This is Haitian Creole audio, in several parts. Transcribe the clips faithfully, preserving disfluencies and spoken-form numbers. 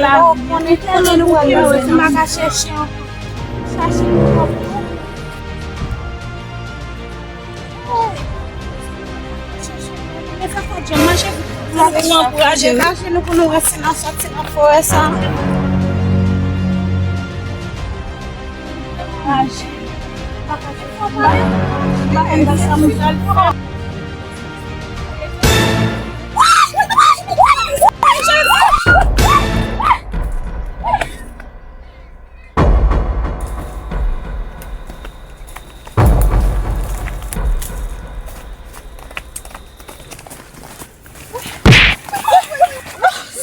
Oh, konnen tèlman nou wè nou, nou pa ka chèche ankò. Chache nou ankò. Mezanmi, ankouraje nou pou nou rete nan sòti nan forè sa. Ankouraje.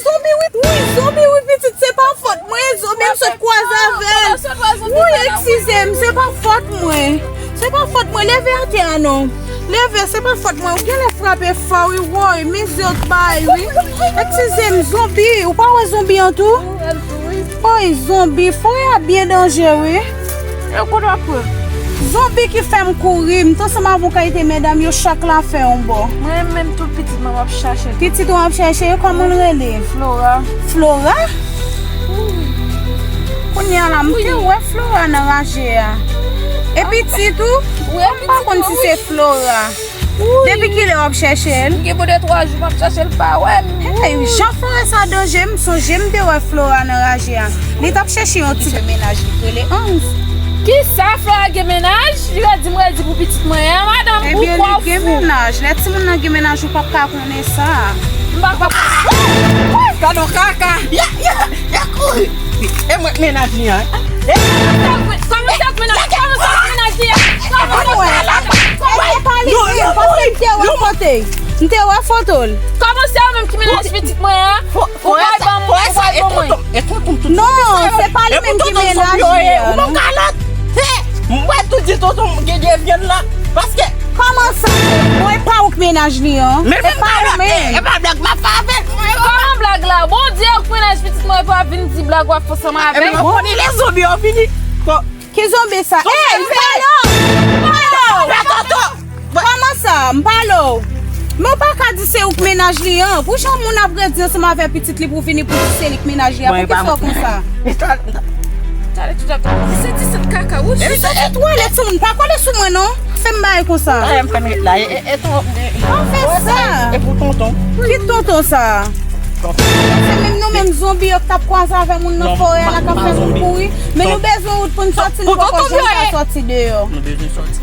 Zonbi wi, wi, zonbi wi, pitit, se pa fòt mwen, zonbi m sot kwaze avè l. Wi, eskize m, se pa fòt mwen. Se pa fòt mwen, leve atè a non. Leve, se pa fòt mwen, ou genlè frape fò wi, woy, mizè w t bay wi. Eskize m, zonbi, ou pa wè zonbi an tou? Oy, zonbi, forè a byen danje wi. E kote w ap pran? Zonbi ki fè m kouri, m t ansanm avè yon kalite medam, yo chak la fè yon bò. Mwen menm tout pitit mwen m ap chache. Pitit ou ap chache, kòman l rele? Flora. Flora? Kounye a la, m te wè Flora nan raje a. E pitit ou? M pa konn si se Flora. Depi kilè w ap chèche l? M gen pou de twa jou m ap chèche l, pa wè m. Hey, jan forè sa danje, m sonje m te wè Flora nan raje a. Li t ap chèche yon ti mennaj li k rele Hans. Kisa, Flora gen mennaj? Li redi m redi pou pitit mwen an, madanm, ou kwè w fou? Ebyen, li gen mennaj. Lè timoun nan gen mennaj, ou p ap ka konnen sa. M pa konprann. Gad on kaka. Ya, ya, ya kouri. E mwen k mennaj li an. Kòman sa k mennaj? Kòman sa k mennaj li an? Kòman sa k mennaj li an? Kòman sa k mennaj li an? Paske m te wè foto l. M te wè foto l. Kòman se ou menm ki mennaj pitit mwen an? Ou pral ban m, ou pral ban mwen. Non, se pa li menm ki mennaj li an. Ou bon kalòt. Mwen tou di tonton m gen de vyann la. Paske kòman sa? Bon, e pa ou k mennaj li an. E pa ou menm. E pa blag m ap fè avè l. Kòman blag la? Bondye ou k mennaj pitit mwen epi w ap vin di blag w ap fè ansanm avè l. Epi mwen konnen lè zonbi yo vini. Ki zonbi sa? Ey, m pale w! M pale w! Kòman sa? M pale w! Men w pa ka di se ou k mennaj li an. Pou jan moun ap redi ansanm avè pitit li pou vini pou di se li k mennaj li an. Poukisa w konsa? Tale tout ap di se ti sant kaka, wi. E se ti twalèt sou moun. Pa kole sou mwen non. Fè m bagay konsa. Tale m fè m ret la. E, e, e, pa fè sa. E pou tonton. Ki tonton sa? Se menm nou menm zonbi yo k t ap kwaze avè moun nan forè a la k ap fè moun kouri. Men nou bezwen wout pou n sòti, nou poko janm ka sòti deyò. Nou bezwen sòti.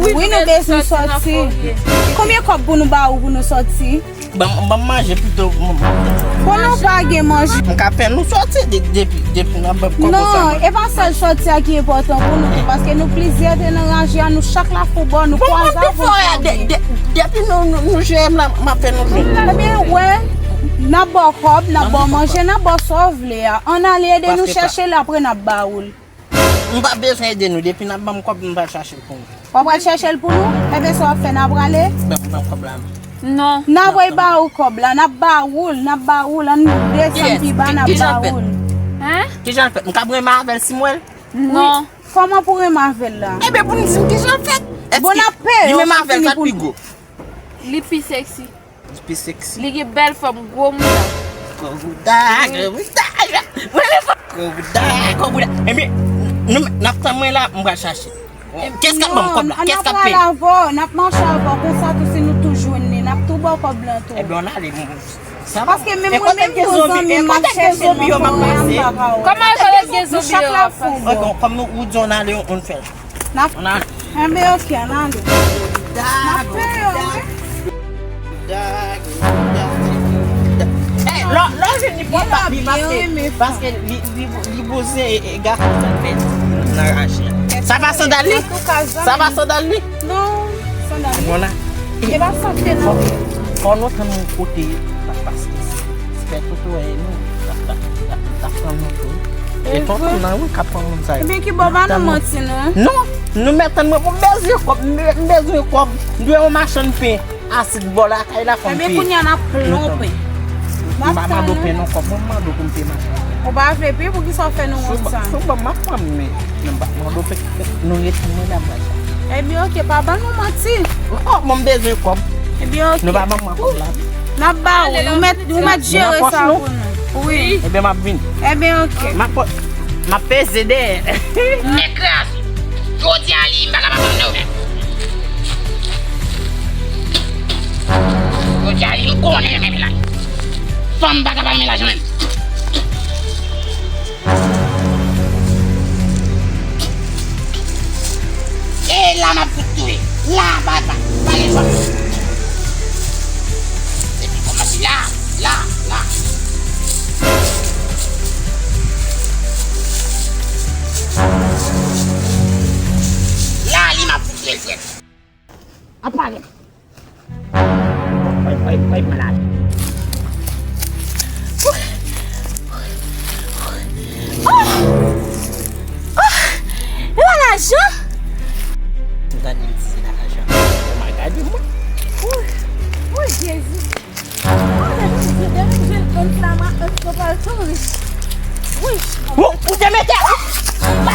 Wi, nou bezwen sòti. Konbyen kòb pou nou ba ou pou nou sòti? Ban m, ban m manje pito. Konnen w pa gen manje. M ka fè nou sòti de, depi, depi n ap ban m kòb konsa. Non, e pa sèl sòti a ki enpòtan pou nou tou, paske nou plizyè te nan raje a, nou chak la fè yon bò, nou kwaze avè yon zanmi. Depi nou, nou, nou jere m la, m ap fè nou jwenn. Ebyen, wè, n ap ba w kòb, n ap ba w manje, n ap ba w sa w vle a. Ann ale ede nou chèche l, apre n ap ba ou l. M pa bezwen ede nou, depi n ap ban m kòb, m pral chache l pou nou. W ap pral chèche l pou nou? Ebyen, sa w ap fè, n ap prale? Ban m, ban m kòb la. Non. N ap ba ou kòb la, n ap ba ou l, n ap ba ou l, ann desann pi ba, n ap ba ou l. Hein? Kijan l fèt? M ka renmen avè l si m wè l? Non. Kòman pou renmen avè l la? Ebyen, pou n di m kijan l fèt. Bon, n ap peye, li menm avè l sa pi gwo. Li pi sexy. Li pi sexy. Li gen bèl fòm, gwo mouda. Gwo mouda, gwo mouda. Mwen le fò. Gwo mouda, gwo mouda. Ebyen, nou, n ap tann mwen la, m pral chache. Kès k ap ban m kòb la? Kès k ap peye? N ap pral avè w, n ap mache avè w, konsa tou si nou tou jwenn li, n ap tou ba w kòb lan tou. Ebyen, ann ale. Paske menm mwen menm tou zanmi m ap chèche nan fòrè a, m pa ka wè. Kòman yo parèt gen zonbi yo ap pase? Kòm nou, ou di ann ale, ann fè l. N ap, ann ale. Enben, oke, ann ale. N ap peye w, wi. Lè, lè w vini pran bag li, paske, paske li, li, li boze e, e gason sa fè nan raje. Sa pa sandal li? Sa pa sandal li? Non, sandal li. Bon la. E pa sante non. Fò nou tann yon kote, paske si pè Toto wè nou, l ap, l ap, l ap, l ap pran nou tou. E tonton nan wi k ap pran moun sa yo. Ebyen ki bò pa nou manti non. Non, nou mèt tann mwen pou m bezwen kòb, m be-, m bezwen kòb. M dwe yon machann pen asid bò lakay la fò m peye. Ebyen kounye a n ap plonpe. M pa mande w pen non kòb, mwen m mande w pou m peye machann pen. Ou pa vle peye, poukisa w fè nou wont sa? Si w ban m, m ap pran men, men m pa mande w pen. Nou ret mwen la m pral chache. Ebyen oke, pa ban nou manti. Oh, mwen m bezwen kòb. Ebyen oke. Nou pa ban mwen kòb la. N ap ba ou, nou mèt, nou mèt jere sa pou nou. Wi. Ebyen, m ap vini. Ebyen, oke. M ap, m ap peze dèyè. Nèg kraze. Jodi a li, m pa kapab ann nan ou menm. Jodi a li, m konnen menm la. Fanm pa kapab menm la, menm. E la m ap fout touye. La, pa, pa, pa gen chwa. Epi kòmanse la, la, la. La, li m ap fout touye l frè. Ap pale. Bay, bay, bay, malad. Oh! Oh! E pa lajan? Gade m di se lajan. Kòman gade mwen? Oh, oh, Jezi. Oh, depi m di, depi m jwenn enflamasyon, m pral tou rich. Wi. Ou, ou te mete. M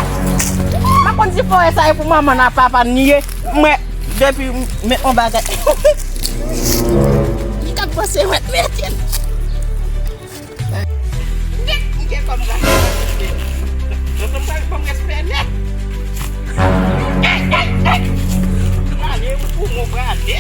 pa konn si forè sa e pou manman n a papa n li ye. Mwen, depi m met yon bagay. M t ap panse mwen t mete l. M gen, m gen kòm gason. Tonton pral ban m respè nèt. Ey, ey, ey. Prale, ou pou mwen prale.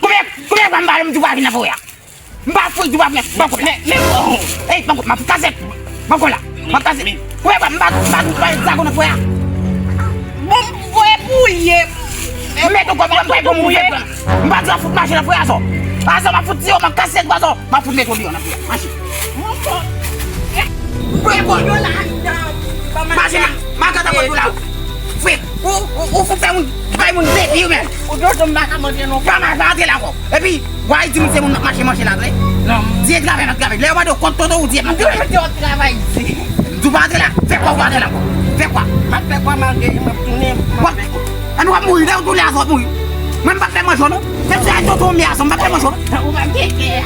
Konbyen, konbyen fwa m pale m di w pa vin nan forè a? M pa fout di w pa vin. Ban kò. Men, men, oh, ey, ban kò, m ap kase. Ban kò la. M ap kase. Konbyen fwa m pa, m pa, m pa di w pa vin nan forè a? Bon, m voye pou ye. Mete kò m, m pa pou move. M pa di w fout mache nan forè a, sa. A sa, m ap fout tiye w, m ap kase tèt w, sa. M ap fout mete w deyò nan forè a. Mache. Mwen bon. Mwen bon. Yo la anndan. Mache, ma, ma gata mwen tou la. Fwip. Ou, ou, ou fout fè moun, bay moun depi ou menm. Ou tonton m pa ka manje non. Pa mal, pa antre la ankò. Epi, w a di moun se moun n ap mache manje la vre. Non. Di e travay n ap travay. Lè yo mande w kont tonton ou di e m ap travay. Mwen di w travay di. M di w pa antre la. Fè kwa ou pa antre la ankò. Fè kwa. M ap fè kwa malgre m ap tounen, m ap fè kwa. An w ap mouri, lè ou tounen a sa w ap mouri. Mwen m p ap fè manje w non. Se sèl tonton m ye a sa, m p ap fè manje w non. Ou p ap gen kè.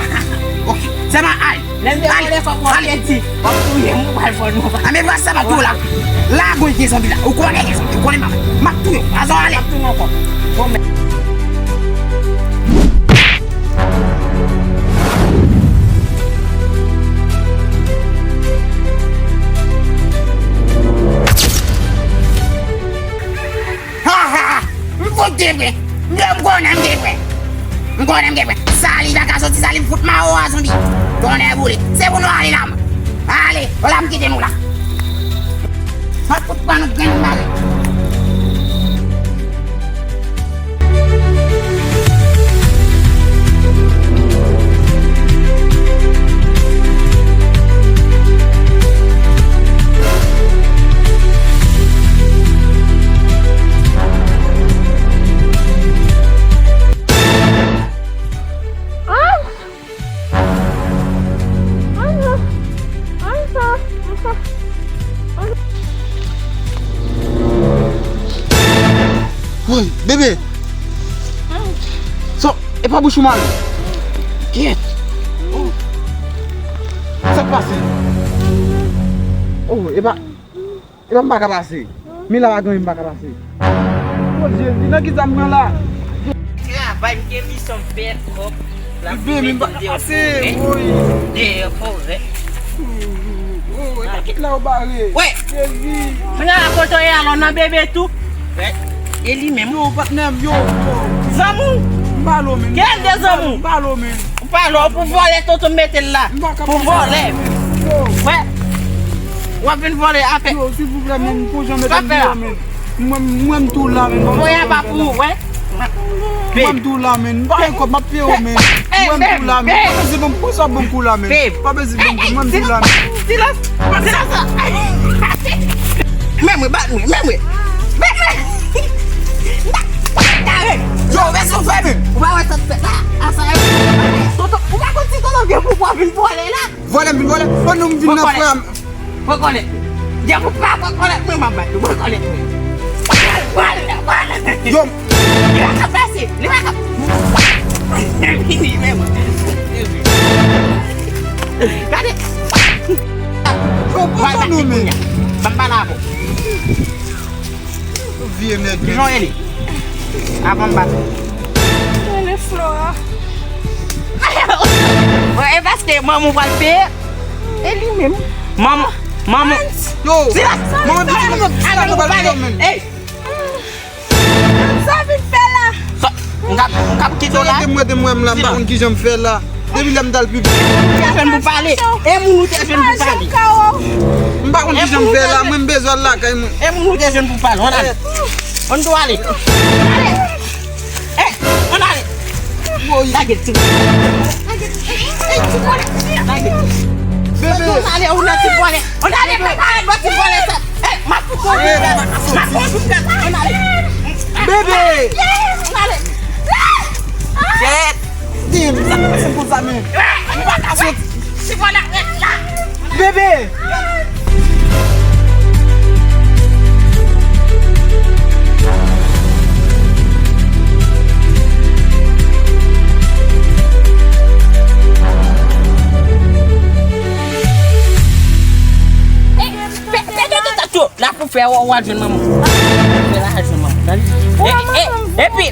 Ok. Sèlman al. Lè m te vòlè kòb ou ap pèdi. W ap touye m, ou pral vòlè nou. A men vwazin sa m ap di w la. La gon gen zonbi la. Ou konnen gen zonbi, ou konnen m ap, m ap touye w. Azò ale. M ap touye w ankò. Bon, men. Ha, ha, ha. M fout gen vre. M konnen m gen vre. M konnen m gen vre. Sali pa ka soti, Sali m fout mawo a zonbi. Tonnè boule. Se pou nou ale la. Ale, la m kite nou la. M ap fout pran nou grenn bare. Woy, bebe! So, e pa bouch ou mal? Kiyès? Sa k pase? Oh, e pa. Epa m pa ka pase. Mila pa gen anyen m pa ka pase. Oh Jezi, nan ki sa m pran la? Travay, m gen misyon m fè twòp. Bebe, m pa ka pase. Woy. Dèyè forè. Oh, epa tout la ou bare. Wè. Jezi. Mwen nan la kote w ye alò nan bebe tou. Wè. E li menm. Yo, patnè m, yo, yo. Zanmi w. M pa lo, men. Gen de zanmi w. M pa lo, men. Ou pa lò pou vòlè tonton mete l la. Pou vòlè. Wè. W ap vin vòlè afè. Yo, silvouplè, men, pou jan mete m deyò, men. Mwen, mwen m tou la, men. Voye a pa pou ou, wè. Mwen m tou la, men. M pa gen kòb, m ap peye w, men. Mwen m tou la, men. Pa bezwen ban m, pou sa ban m kou la, men. Pa bezwen ban m kou, mwen m tou la, men. Silans. Silans. Men mwen, bat mwen, men mwen. Men mwen. Yo, men sou fè men. Ou pa wè sa k fèt la? Asa yo. Tonton, ou pa konn si tonton gen pouvwa vin vòlè la? Vòlè m vin vòlè? Bon, nou m vin nan frè m. Rekonèt. Depi ou pa rekonèt mwen, m ap bat ou. Rekonèt mwen. Vòlè, vòlè. Yo. Li pa ka pase. Li pa ka. Vini, men mwen. Gade. Yo, pran sa non, men. Ban m pale avè w. Vye nèg. Kijan w rele? Avan m bat ou. Rele Flora. Bon, e paske manman w pral peye? E li menm. Manman, manman. Yo, silans! Manman, silans! Silans! Silans! Silans! Ey! Sa vin fè la? Sa, m k ap, m k ap kite w la. Rete m, rete m wè m la, m pa konn kijan m fè la. Depi lè m t al pipi. Ou te jwenn pou pale. E moun ou te jwenn pou pale. M pa konn kijan m fè la, mwen m bezwen al lakay mwen. E moun ou te jwenn pou pale. Ann ale. Ann tou ale. Ale. Ey, ann ale. Woy. Lage ti. Lage ti. Ey, ti bòlè. Lage. Bebe. Ann ale, ou nan ti bòlè. Ann ale, prepare bò ti bòlè sa. Ey, m ap fout ou. M ap fout ou. Ann ale. Bebe. Ann ale. Kèt. Di m, sa k pase m konsa menm? M pa ka soti. Bebe! Fè, fè, fè, fè, fè, fè, La pou fè w, w al jwenn manman. Fè la al jwenn manman. Tande? E, e, epi,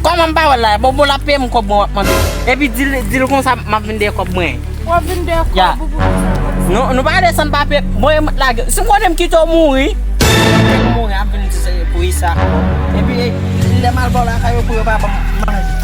kòman m pa wè l la? Bon, bon, l ap peye m kòb mwen w ap mande. Epi di l, di l konsa m ap vin dèyè kòb mwen. W ap vin dèyè kòb ou pou sa? Non, nou pa desann pa peye. Bon, e m lage. Si m konnen m kite w mouri. M mouri, ap vin di se pou sa. Epi, e, lè m al ba w lakay yo pou yo pa ban m manje.